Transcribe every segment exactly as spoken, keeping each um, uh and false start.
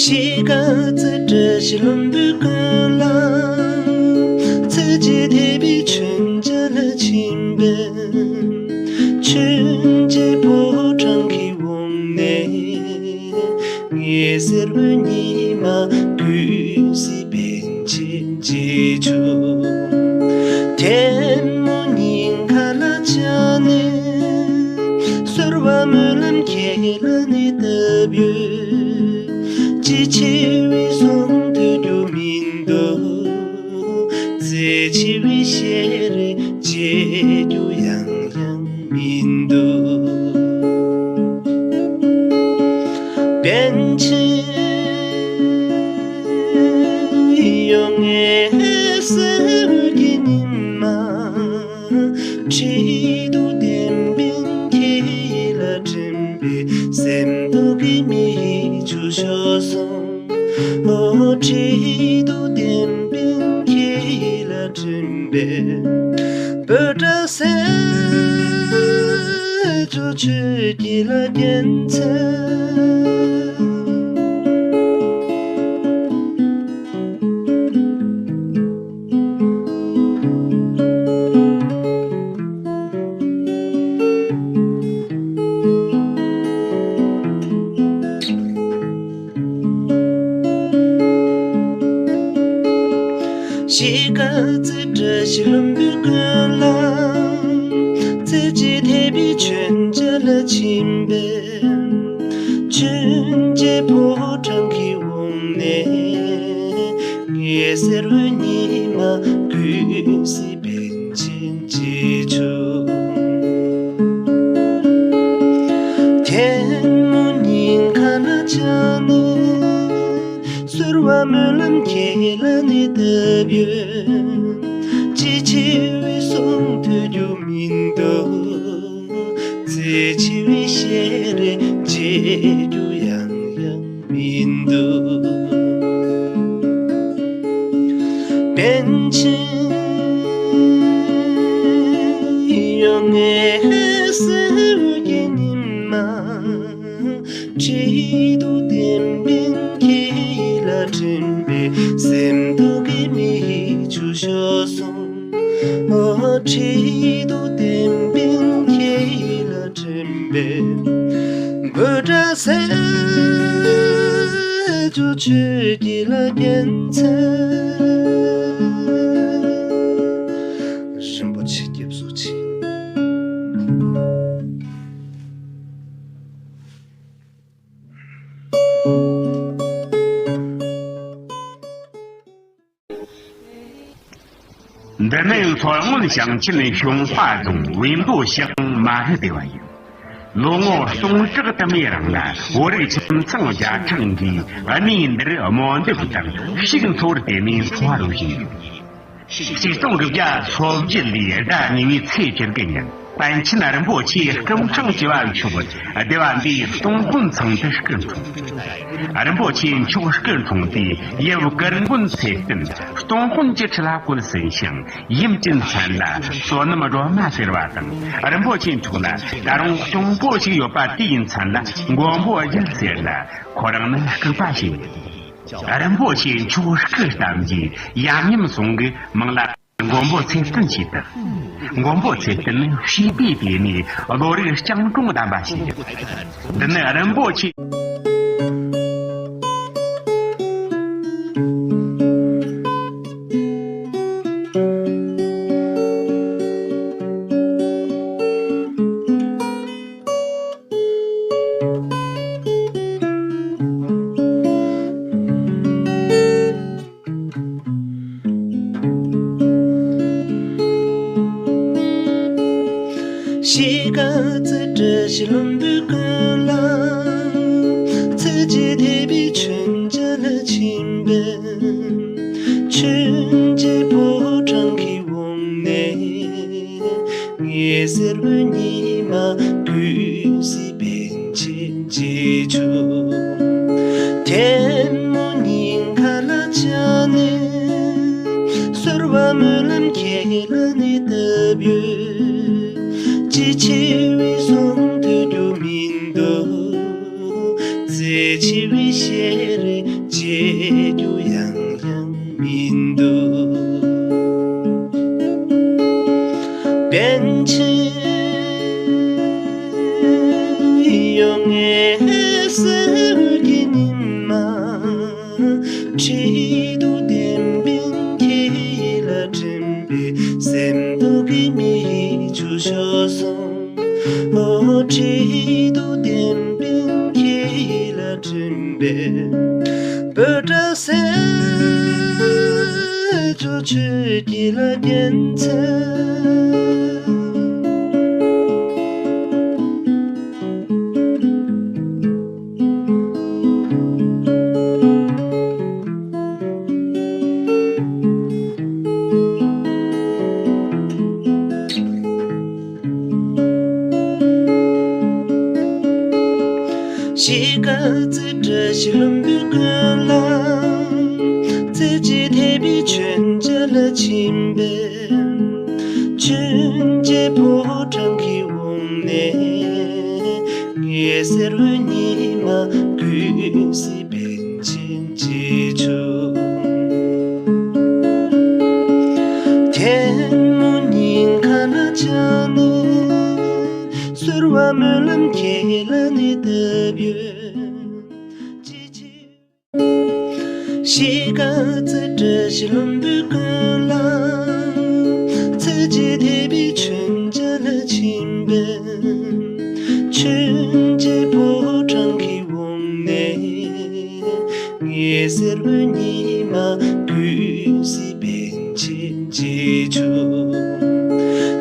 གཞིས་ཀ་རྩེ་བཀྲ་ཤིས་ལྷུན་པོའི་ཀུན་ལ། ཚེས་བཅུའི་དེ་བའི་མཆོད་མཇལ་ལ་ཕྱིན་པས། མཆོད་མཇལ་ཕོ་བྲང་གི་འོག་ནས། ངའི་སེར་བའི་ཉི་མ་གུས་སི་པན་ཆེན་བརྗེད་བྱུང་། ཐལ་མོ་སྙིང་ཁ་ལ་བཅངས་ནས། སོལ་བ་སྨོན་ལམ་ཁྱེད་ལ་ནི་བཏབ་ཡོད། ཅི་ཆེ་བའི་གསུང་ཐོས་རྒྱུ་མི་འདུག་ཚེ་ཆེ་བའི་ཞལ་རས་མཇལ་རྒྱུ་ཡང་ཡང་མི་འདུག་པན་ཆེན་ཡོང་ངེས་སེམས་ཀྱི་ཉི་མ། ཁྲི་གདུགས་ལྡན་པའི་ཁྱེད་ལ་དྲན་པའི་སེམས་རྟོག་གི་མིག་ཆུ་ཤོར་སོང་། ཨོ་ཁྲི་གདུགས་ལྡན་པའི་ཁྱེད་ལ་དྲན་པའི་བོད་སྐད་ཟེར་རྒྱུ་ཆོས་ཀྱི་ལ་རྒྱལ་མཚན། གཞིས་ཀ་རྩེ་བཀྲ་ཤིས་ལྷུན་པོའི་ཀུན་ལ། ཚེས་བཅུའི་དེ་བའི་མཆོད་མཇལ་ལ་ཕྱིན་པས། མཆོད་མཇལ་ཕོ་བྲང་གི་འོག་ནས། ངའི་སེར་བའི་ཉི་མ་གུས་སི་པན་ཆེན་བརྗེད་བྱུང་། ཐལ་མོ་སྙིང་ཁ་ལ་བཅངས་ནས། སོལ་བ་སྨོན་ལམ་ཁྱེད་ལ་ནི་བཏབ་ཡོད། ཅི་ཆེ་བའི་གསུང་ཐོས་རྒྱུ་མི་འདུག་ཚེ་ཆེ་བའི་ཞལ་རས་མཇལ་རྒྱུ་ཡང་ཡང་མི་འདུག་པན་ཆེན་ཡོང་ངེས་སེམས་ཀྱི་ཉི་མ། ཁྲི་གདུགས་ལྡན་པའི་ཁྱེད་ལ་དྲན་པའི་སེམས་རྟོག་གི་མིག་ཆུ་ཤོར་སོང་། ཨོ་ཁྲི་གདུགས་ལྡན་པའི་ཁྱེད་ལ་དྲན་པའི་བོད་སྐད་ཟེར་རྒྱུ་ཆོས་ཀྱི་ལ་རྒྱལ་མཚན། རིན་པོ་ཆེ་སྐྱབས་སུ་མཆི། འདི་ནི་མཚོ་སྔོན་ཞིང་ཆེན་གཞུང་པ་རྫོང་བེམ་པོ་ཤག་མ་ཧི་སྡེ་བ་ཡིན། ལོ་ངོ་སྟོང་ཕྲག་དུ་མའི་རིང་ལ་བོད་རིགས་ཁྱིམ་ཚང་བརྒྱ་ཕྲག་འགའི་གནས་འདིར་སྨོན་འདེབས་དང་ཕྱུགས་འཚོ་བར་བརྟེན་ནས་འཚོ་བ་རོལ་བཞིན་ཡོད། ཆིག་སྟོང་དགུ་བརྒྱ་སོ་བརྒྱད་ལོའི་ཟླ་གཉིས་པའི་ཚེས་བཅུ་དགུ་ཉིན། པཎ་ཆེན་རིན་པོ་ཆེ་སྐུ་འཕྲེང་བཅུ་བ་མཆོག་སྡེ་བ་འདིའི་སྟོང་དཔོན་ཚང་དུ་སྐུ་འཁྲུངས། རིན་པོ་ཆེ་མཆོག་སྐུ་འཁྲུངས་དུས་ཡུལ་གུར་མགོན་ཚེ་བརྟན་སྟོང་དཔོན་གྱི་ཁྲི་ལ་བཀོད་ཟིན་ཞིང་། ཡུམ་གྱི་མཚན་ལ་བསོད་ནམས་སྒྲོལ་མ་ཟེར་བ་དང་། རིན་པོ་ཆེ་མཆོག་ལ་ད་རུང་གཅུང་པོ་ཞིག་ཡོད་པ། དེའི་མཚན་ལ་མགོན་པོ་རྒྱལ་ཟེར་ལ། ཁོ་རང་ནི་སྐུ་པ་ཞིག་ཡིན། རིན་པོ་ཆེ་མཆོག་སྐུ་བལྟམས་རྗེས་ཡབ་མྱམ་ཟུང་གི་མིང་ལ་མགོན་པོ་ཚེ་བརྟན་ཞེས་བཏགས། མགོན་པོ་ཚེ་བརྟན་ནི་བྱིས་པའི་དུས་ནས་བློ་རིག་སྤྱང་གྲུང་ལྡན་པ་ཞིག་ཡིན། འདི་ནི་རིན་པོ་ཆེ། གཞིས་ཀ་རྩེ་བཀྲ་ཤིས་ལྷུན་པོའི་ཀུན་ལ། ཚེས་བཅུའི་དེ་བའི་མཆོད་མཇལ་ལ་ཕྱིན་པས། མཆོད་མཇལ་ཕོ་བྲང་གི་འོག་ནས། ངའི་སེར་བའི་ཉི་མ་གུས་སི་པན་ཆེན་བརྗེད་བྱུང་། ཐལ་མོ་སྙིང་ཁ་ལ་བཅངས་ནས། སོལ་བ་སྨོན་ལམ་ཁྱེད་ལ་ནི་བཏབ་ཡོད། ཅི་ཆེ་བའི་གསུང་ཐོས་རྒྱུ་མི་འདུག་ཚེ་ ཆེ་བའི་ཤེས་རིག་བྱེད་རྒྱུ་ཡང་ཡང་མི་འདུག་པཎ་ཆེན་ཡོན་ཏན་གསེར་གྱི་ཉི་མ། ཁྲི་གདུགས་ལྡན་པའི་ཁྱེད་ལ་དྲན་པས་སེམས་སྟོང་གི་མིག་ཆུ་ཤོར་སོང་། ཨོ་ཁྲི་གདུགས་ལྡན་པའི་ཁྱེད་ལ་དྲན་པས་བོད་དྲག་སེ་ཇོ་ཆོས་ཀྱི་ལ་རྒྱན་ཚལ། གཤིས་ཀ་རྩེ་བཀྲ་ཤིས་ལྷུན་པོའི་ཀུན་ལ། རྩེ་གཅིག་དད་པའི་མཆོད་མཇལ་ལ་ཕྱིན་པས། མཆོད་མཇལ་ཕོ་བྲང་གི་འོག་ནས། ངའི་གསེར་འོད་ཉི་མ་ཀུན་གཟི་པཎ་ཆེན་རྗེས་ཕྱོགས། ཐལ་མོ་སྙིང་ཁ་ལ་བཅངས་ནས། གསོལ་བ་སྨོན་ལམ་ཁྱེད་ལ་ནི་བཏབ་ཡོད། ཅི་ཕྱིར། གཤིས་ཀ་རྩེ་བཀྲ་ཤིས་ལྷུན་པོའི་ཀུན་ལ། རྩེ་གཅིག་དད་པའི་མཆོད་མཇལ་ལ་ཕྱིན་པས། མཆོད་མཇལ་ཕོ་བྲང་གི་འོག་ནས། ངའི་གསེར་འོད་ཉི་མ་ཀུན་གཟི་པཎ་ཆེན་རྗེས་ཕྱོགས།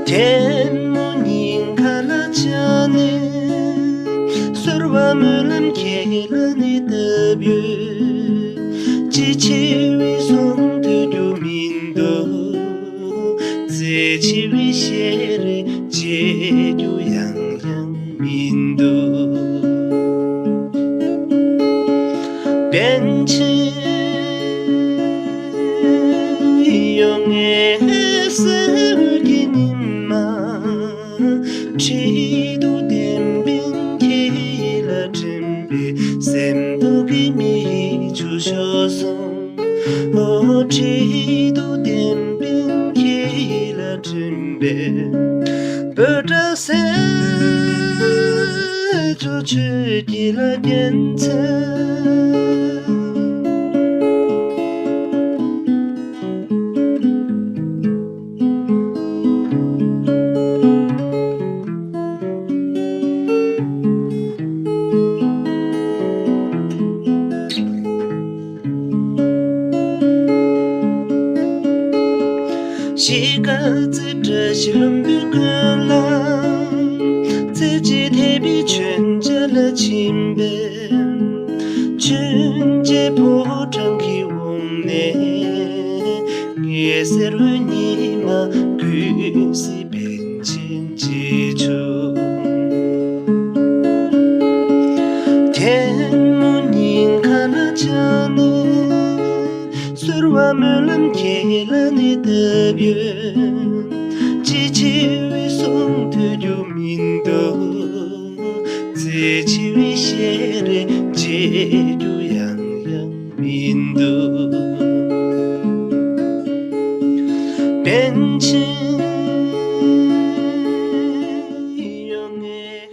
ཐལ་མོ་སྙིང་ཁ་ལ་བཅངས་ནས། གསོལ་བ་སྨོན་ལམ་ཁྱེད་ལ་ནི་བཏབ་ཡོད། ཅི་ཆེ་བའི་གསུང་ཐོས་རྒྱུ་མི་འདུག་རྩེ་ཆེ་བའི་ཤེས་རིག་བྱེད་རྒྱུ་ཡང་ཡང་མི་འདུག་པཎ་ཆེན་ཡོན་ཏན་གསེར་གྱི་ཉི་མ། ཁྲི་གདུགས་ལྡན་པའི་ཁྱེད་ལ་དྲན་པས་སེམས་སྟོང་གི་མིག་ཆུ་ཤོར་སོང་། ཨོ་ཁྲི་གདུགས་ལྡན་པའི་ཁྱེད་ལ་དྲན་པས་བོད་དྲག་སེ་ཇོ་ཆོས་ཀྱི་ལ་རྒྱན་ཚལ། གཤིས་ཀ་རྩེ་བཀྲ་ཤིས་ལྷུན་པོའི་ཀུན་ལ། རྩེ་གཅིག་དད་པའི་མཆོད་མཇལ་ལ་ཕྱིན་པས། མཆོད་མཇལ་ཕོ་བྲང་གི་འོག་ནས། ངའི་གསེར་འོད་ཉི་མ་ཀུན་གཟི་པཎ་ཆེན་རྗེས་ཕྱོགས། ཐལ་མོ་སྙིང་ཁ་ལ་བཅངས་ནས། གསོལ་བ་སྨོན་ལམ་ཁྱེད་ལ་ནི་བཏབ་ཡོད། ཅི་ཆེ་བའི་གསུང་ཐོས་རྒྱུ་མི་འདུག་རྩེ་ཆེ་བའི་ཤེས་རིག་བྱེད་རྒྱུ་ཡང་ཡང་མི་འདུག་པཎ་ཆེན་ཡོན་ཏན།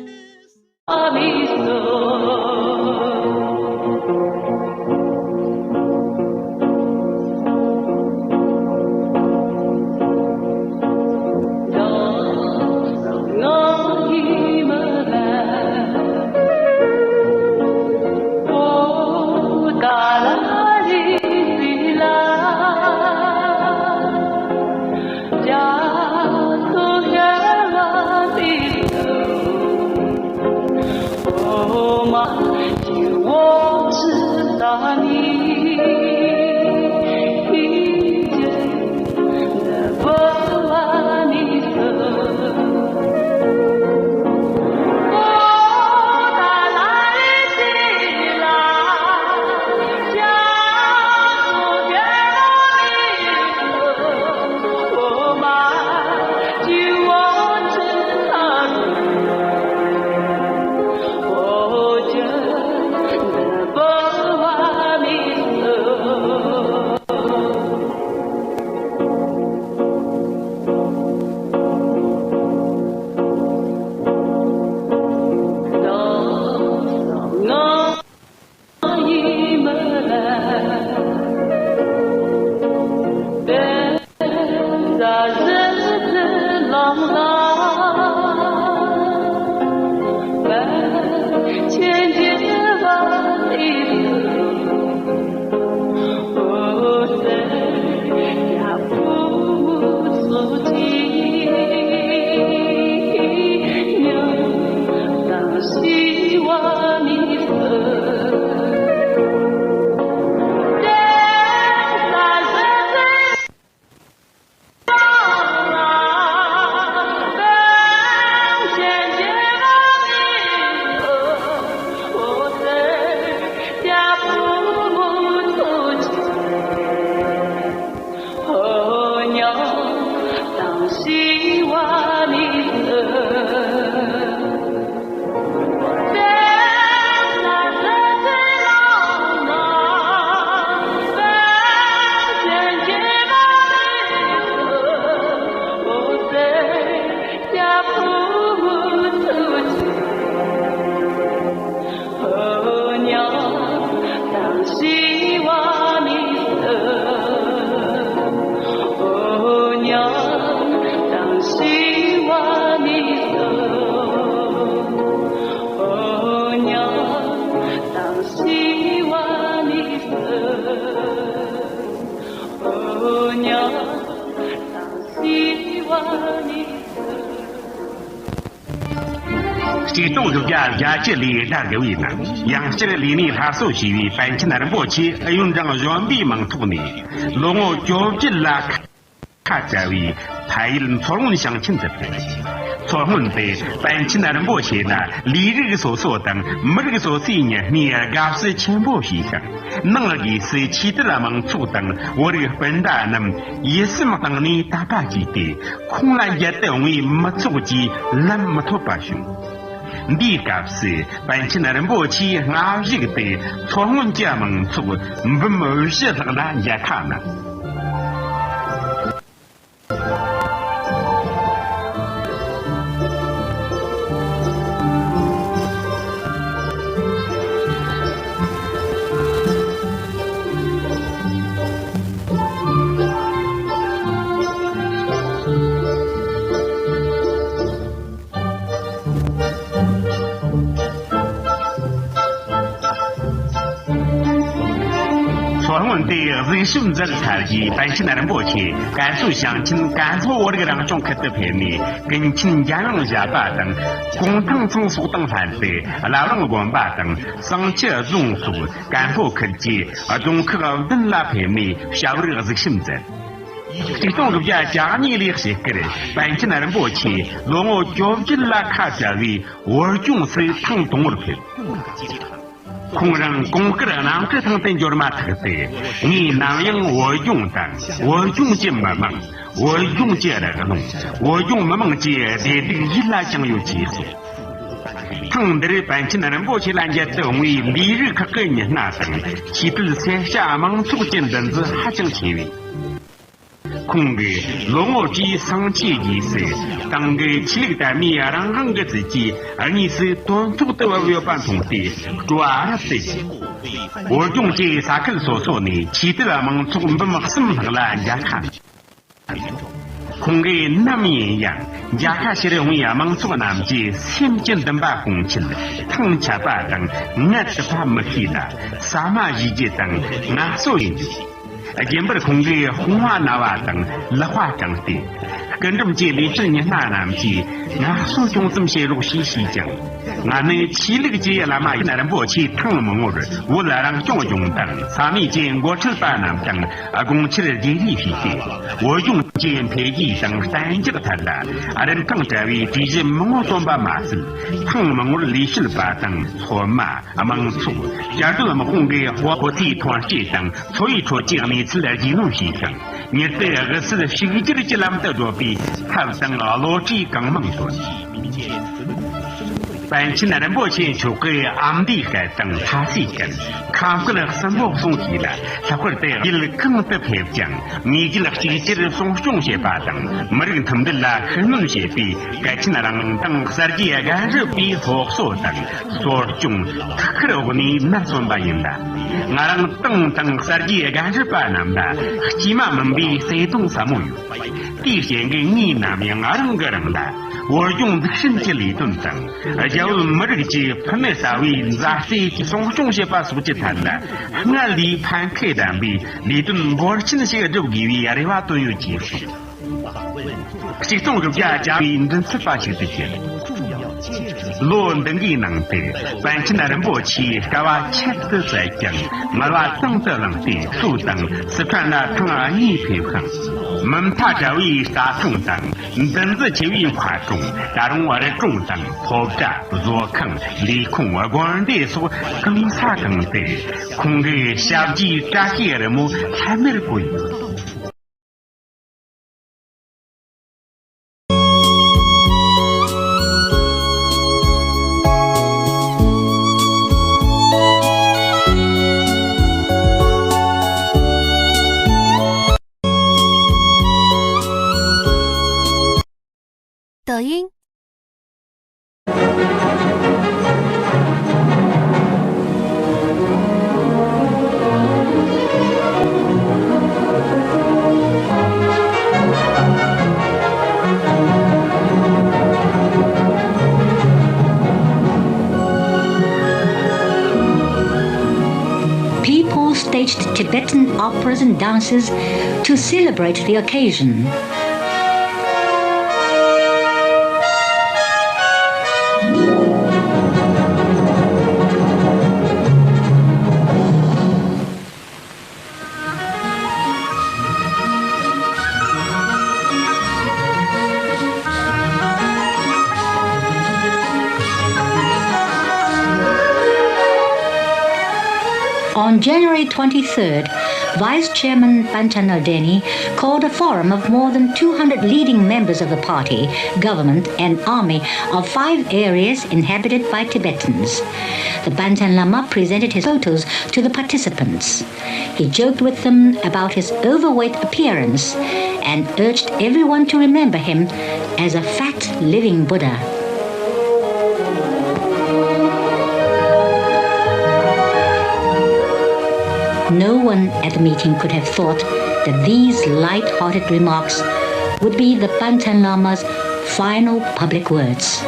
ཆིག་སྟོང་དགུ་བརྒྱ་བརྒྱད་ཅུ་ལོའི་ཟླ་དགུ་བའི་ནང་ཡང་བསྐྱར་ལས་གནས་སླར་གསོ་བྱས་པའི་པཎ་ཆེན་རིན་པོ་ཆེ་ཨུ་ཡོན་ཀྲང་གཞོན་པའི་མང་ཚོགས་ནས་ལོ་ངོ་བཅོ་བརྒྱད་ལ་ཁ་བྲལ་བའི་ཕ་ཡུལ་མཚོ་སྔོན་ཞིང་ཆེན་དུ་ཕེབས། མཚོ་སྔོན་དུ་པཎ་ཆེན་རིན་པོ་ཆེ་ལ་ལས་རིགས་སོ་སོ་དང་མི་རིགས་སོ་སོའི་མྱུར་མོར་དགའ་བསུ་ཆེན་པོ་ཞུས་ཤིང་། ནང་སྒོས་སུ་ཆོས་དད་མང་ཚོགས་དང་བོད་རིགས་སྤུན་ཟླ་རྣམས་ཡིད་སེམས་གཏིང་ནས་དད་པ་བྱས་ཏེ། ཁོང་ལ་འབྲེལ་དུ་འོང་བའི་མི་ཚོགས་ཀྱིས་ལམ་མི་ཐོབ་པ་བྱུང་། འདིའི་སྐབས་སུ་པཎ་ཆེན་རིན་པོ་ཆེའི་སྔ་གཞུག་ཏུ་མཚོ་སྔོན་གྱི་མང་ཚོགས་འབུམ་བཞི་ལྷག་ལ་མཇལ་ཁ་གནང་། མཚོ་སྔོན་དུ་གཟིགས་ཞིབ་མཛད་ཚར་རྗེས་པཎ་ཆེན་རིན་པོ་ཆེ་ཀན་སུའུ་ཞིང་ཆེན་ཀན་ལྷོ་བོད་རིགས་རང་སྐྱོང་ཁུལ་དུ་ཕེབས་ནས་ཀུན་མཁྱེན་འཇམ་དབྱངས་བཞད་པ་དང་གུང་ཐང་ཚང་སོགས་དང་ལྷན་དུ་བླ་བྲང་དགོན་པ་དང་བསང་ཆུ་རྫོང་སོགས་ཀན་ལྷོ་ཁུལ་གྱི་རྫོང་ཁག་བདུན་ལ་ཕེབས་ནས་ཞབས་རོགས་གཟིགས་ཞིབ་མཛད། ཆིག་སྟོང་དགུ་བརྒྱ་གྱ་གཉིས་ལོའི་དཔྱིད་ཀར་པཎ་ཆེན་རིན་པོ་ཆེ་ལོ་ངོ་བཅོ་བརྒྱད་ལ་ཁ་བྲལ་བའི་བོད་ལྗོངས་སུ་ཐེངས་དང་པོར་ཕེབས། ཁོང་རང་གོང་དཀར་གནམ་གྲུ་ཐང་དུ་འབྱོར་མ་ཐག་ཏུ་ངས་ནམ་ཡང་བོད་ལྗོངས་དང་བོད་ལྗོངས་ཀྱི་མི་དམངས། བོད་ལྗོངས་ཀྱི་རག་ལུང་། བོད་ལྗོངས་མི་དམངས་ཀྱི་བདེ་སྡུག་ཡིད་ལ་བཅངས་ཡོད་ཅེས་གསུངས། ཐེངས་འདིར་པཎ་ཆེན་རིན་པོ་ཆེ་ལ་འབྲེལ་དུ་འོང་བའི་ལས་རིགས་ཁག་གི་མི་སྣ་དང་ཆོས་དད་སེར་སྐྱ་མང་ཚོགས་ཀྱི་འདུ་འཛི་ཧ་ཅང་ཆེ་བས། ཁོང་གིས་ལོ་ངོ་བཅུའི་བསང་མཆོད་རྗེས་སུ་ཏང་གི་ཆོས་ལུགས་དད་མོས་རང་དབང་གི་ཚུལ་གྱིས་དངོས་སུ་དོན་ཐོག་ཏུ་བབས་ཡོད་པ་མཐོང་སྟེ་སྤྲོ་བ་རབ་ཏུ་སྐྱེས། བོད་ལྗོངས་ཀྱི་ས་ཁུལ་སོ་སོ་ནས་ཆོས་དད་མང་ཚོགས་འབུམ་གསུམ་ལྷག་ལ་མཇལ་ཁ་གནང་། ཁོང་གིས་ནམ་ཡིན་ཡང་མཇལ་ཁ་ཞུར་འོང་བའི་མང་ཚོགས་རྣམས་ཀྱི་སེམས་ཀྱི་འདུན་པ་སྐོང་ཆེད་ཐང་ཆད་པ་དང་ངལ་དུབ་པ་མི་ཤེས་ལ་ཟ་མ་ཞུ་རྒྱུ་དང་ངལ་གསོ་ཡིན་རྒྱུ། རྒྱུན་པར་ཁོང་གིས་དཔུང་བ་ན་བ་དང་ལག་པ་དྲངས་ཏེ། སྐུ་མགྲོན་གྱི་ལས་བྱེད་མི་སྣ་རྣམས་ཀྱིས་ངལ་གསོ་ཅུང་ཙམ་བྱེད་རོགས་ཞེས་ཞུས་ཀྱང་། ང་ནི་ཆོས་ལུགས་ཀྱི་བླ་མ་ཡིན། རིན་པོ་ཆེས་ཐེངས་མང་པོར་བོད་རང་སྐྱོང་ལྗོངས་དང་ས་གནས་ཀྱི་འགོ་ཁྲིད་པ་རྣམས་དང་དགོངས་འཆར་བརྗེ་རེས་བྱས་ཏེ། བོད་ལྗོངས་ཀྱི་འཕེལ་རྒྱས་དང་གཏན་འཇགས་ཐད་ལ་རིན་ཐང་བྲལ་བའི་གྲོས་གཞི་མང་པོ་བཏོན་པ་མ་ཟད། ཐེངས་མང་པོར་ལས་བྱེད་པ་དང་སློབ་མ། དམངས་ཚོགས། བཅའ་སྡོད་དམག་དཔུང་གི་ཧོ་ཐིའི་ཐོན་སྐྱེད་དང་འཚོ་བའི་ཁྲོད་ཀྱི་གནས་ཚུལ་རྒྱུས་ལོན་བྱས་ཤིང་། མྱུར་དུ་དབུལ་སེལ་ཕྱུག་འགྱུར་གྱི་ལམ་དུ་བགྲོད་པའི་ཐབས་དང་བློ་གྲོས་གང་མང་བཏོན། པཎ་ཆེན་རིན་པོ་ཆེ་མཆོག་གིས་ཨ་མདོའི་སྐད་དང་ལྷ་སའི་སྐད། ཁམས་སྐད་གསུམ་པོ་གསུང་བྱས་ལ། ལྷག་པར་དུ་ཡུལ་གང་དུ་ཕེབས་ཀྱང་མི་རྒྱུད་གཅིག་གྱུར་སྲུང་སྐྱོང་བྱེད་པ་དང་མི་རིགས་མཐུན་སྒྲིལ་ལ་ཤུགས་སྣོན་བྱེད་པའི་གལ་ཆེན་རང་དབང་དང་གསར་བརྗེའི་རྒན་རབས་པའི་སློབ་གསོ་དང་གསོ་སྐྱོང་ཐུགས་ཁུར་འོག་ནས་ནར་སོན་པ་ཡིན་ལ། ང་རང་ཏང་དང་གསར་བརྗེའི་རྒན་རབས་པ་རྣམས་ལ་དཀྱུས་མ་མིན་པའི་བརྩེ་དུང་ཟབ་མོ་ཡོད། དེའི་རྐྱེན་གྱིས་ངས་ནམ་ཡང་ང་རང་གི་རང་ལ་བོད་ལྗོངས་འཛུགས་སྐྲུན་གྱི་ལས་དོན་དང་རྒྱ་བོད་མི་རིགས་ཀྱི་ཕུ་ནུ་ཟླ་བའི་མཛའ་བརྩེ་སྲུང་སྐྱོང་བྱེད་པ་སོགས་ཀྱི་ཐད་ལ་སྔར་ལས་ཕན་ཁེ་ལྡན་པའི་ལས་དོན་འབོར་ཆེན་ཞིག་བསྒྲུབ་དགོས་པའི་རེ་བ་བཏོན་ཡོད་ཅེས་གསུངས། ཆིག་སྟོང་དགུ་བརྒྱ་བརྒྱད་པའི་མགྲིན་ཚབ་པ་ཞིག་ཏུ་བྱོན། ལོ་འདི་འགའི་ནང་དུ་པཎ་ཆེན་རིན་པོ་ཆེའི་དཀའ་བ་ཁྱད་དུ་བསད་ཀྱང་ངལ་བ་དང་དུ་བླངས་ཏེ་སུའུ་དང་སི་ཁྲོན་ལ་ཐེངས་གཉིས་ཕེབས་ཤིང་། མུ་མཐའ་བྲལ་བའི་རྩྭ་ཐང་དང་འདུ་འཛི་ཆེ་བའི་མཁར་གྲོང་། ད་རུང་རི་གྲོང་དང་ཕོ་བྲང་བཟོ་ཁང་ལས་ཁུངས་དགོན་སྡེ་སོགས་གང་ས་གང་དུ་ཁོང་གི་ཞབས་ཀྱི་བཀྲ་ཤིས་རི་མོ་ལྷམ་མེར་བཀོད་ཡོད། 抖音。People staged Tibetan operas and dances to celebrate the occasion. On January twenty-third, Vice Chairman Panchen Ardeni called a forum of more than two hundred leading members of the party, government, and army of five areas inhabited by Tibetans. The Panchen Lama presented his photos to the participants. He joked with them about his overweight appearance and urged everyone to remember him as a fat living Buddha. No one at the meeting could have thought that these light-hearted remarks would be the Panchen Lama's final public words.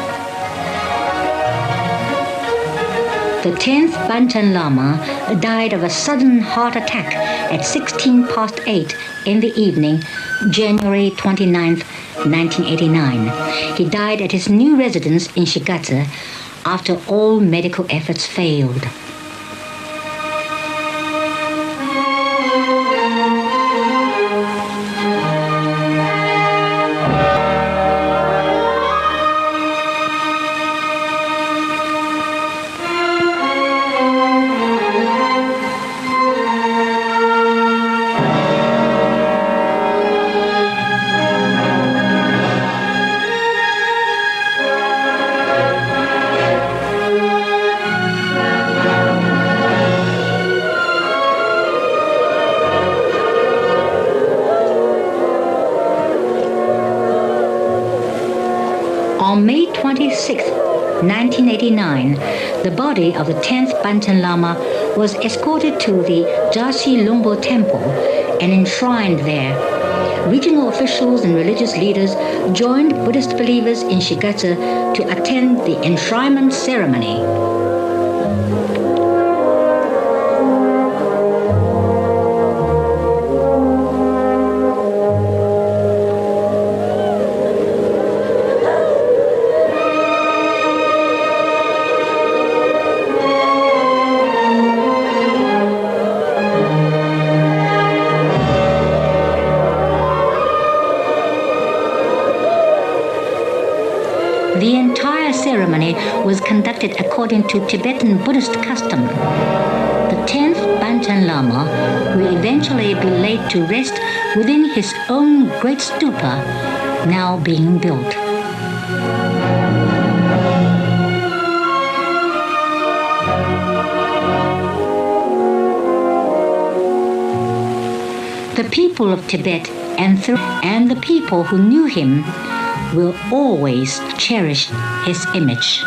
The tenth Panchen Lama died of a sudden heart attack at sixteen past eight in the evening, January twenty-ninth, nineteen eighty-nine. He died at his new residence in Shigatse after all medical efforts failed. On May twenty-sixth, nineteen eighty-nine, the body of the tenth Panchen Lama was escorted to the Jashi Lungpo Temple and enshrined there. Regional officials and religious leaders joined Buddhist believers in Shigatse to attend the enshrinement ceremony. The entire ceremony was conducted according to Tibetan Buddhist custom. The tenth Panchen Lama will eventually be laid to rest within his own great stupa, now being built. The people of Tibet and, through, and the people who knew him will always cherish his image.